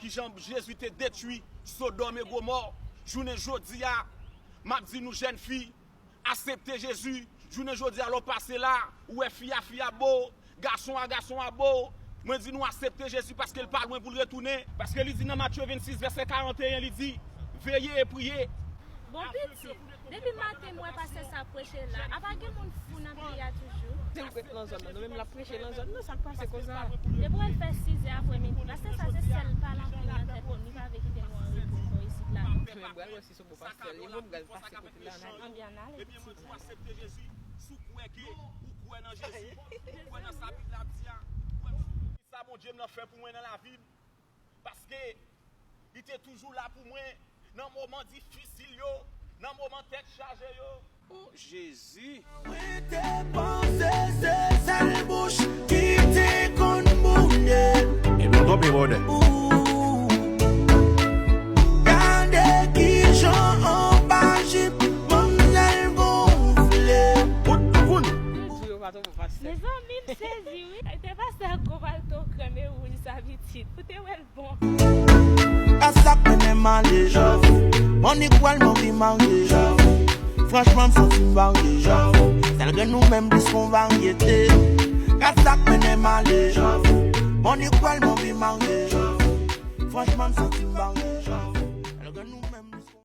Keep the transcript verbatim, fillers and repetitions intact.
Kijan Jezi te detwi Sodòm e Gomò. Jounen jodi a, m ap di nou, jèn fi, aksepte Jezi. Jounen jodi a, lè w pase la, ou wè fi a, fi a bo, gason a, gason a bo. Mwen di nou, aksepte Jezi, paske l pa lwen pou l retounen. Paske li di nan Matye vennsis, vèsè karanteyen, li di, veye e priye. Bon, pitit, depi maten m wè pastè sa ap preche la, apa gen moun fou nan peyi a toujou? Se l k ret nan zòn nan, nou menm l ap preche nan zòn nan, sa k pase konsa? Depi w al fè sizè aprèmidi, pastè sa se sèl pale anpil nan tèt nou, li pa vle kite nou an repo ankò isit la, non. Men bral wè si se bon pastè li, bon bral pase kote la, nan. Anbyen, n ale, pitit. Ebyen, mwen di w, aksepte Jezi, si w kwè ke ou kwè nan Jezi, ou kwè nan sa Bib la di a, ou kwè nan sa Bondye m nan fè pou mwen nan lavi m. Paske li te toujou la pou mwen nan moman difisil yo, nan moman tèt chaje yo. O Jezi! Mwen te panse se sèl bouch ki te konn boule. Ebyen, w twonpe, brother. Ooh. Gade kijan anba jip manmzèl gonfle. Bout pou nou. Di yo pa twonpe, pastè. Mezanmi, m sezi, wi. Te pastè ak gwo palto krèm e wouj sa, pitit. Ou te wè l bon. Gad sa k mennen m ale. Bon, ni kwè l m anvi marye. Franchman, m santi m varye. Sèl grenn nou menm plis kon varyete. Gad sa k mennen m ale. Bon, ni kwè l m anvi marye. Franchman, m santi m varye.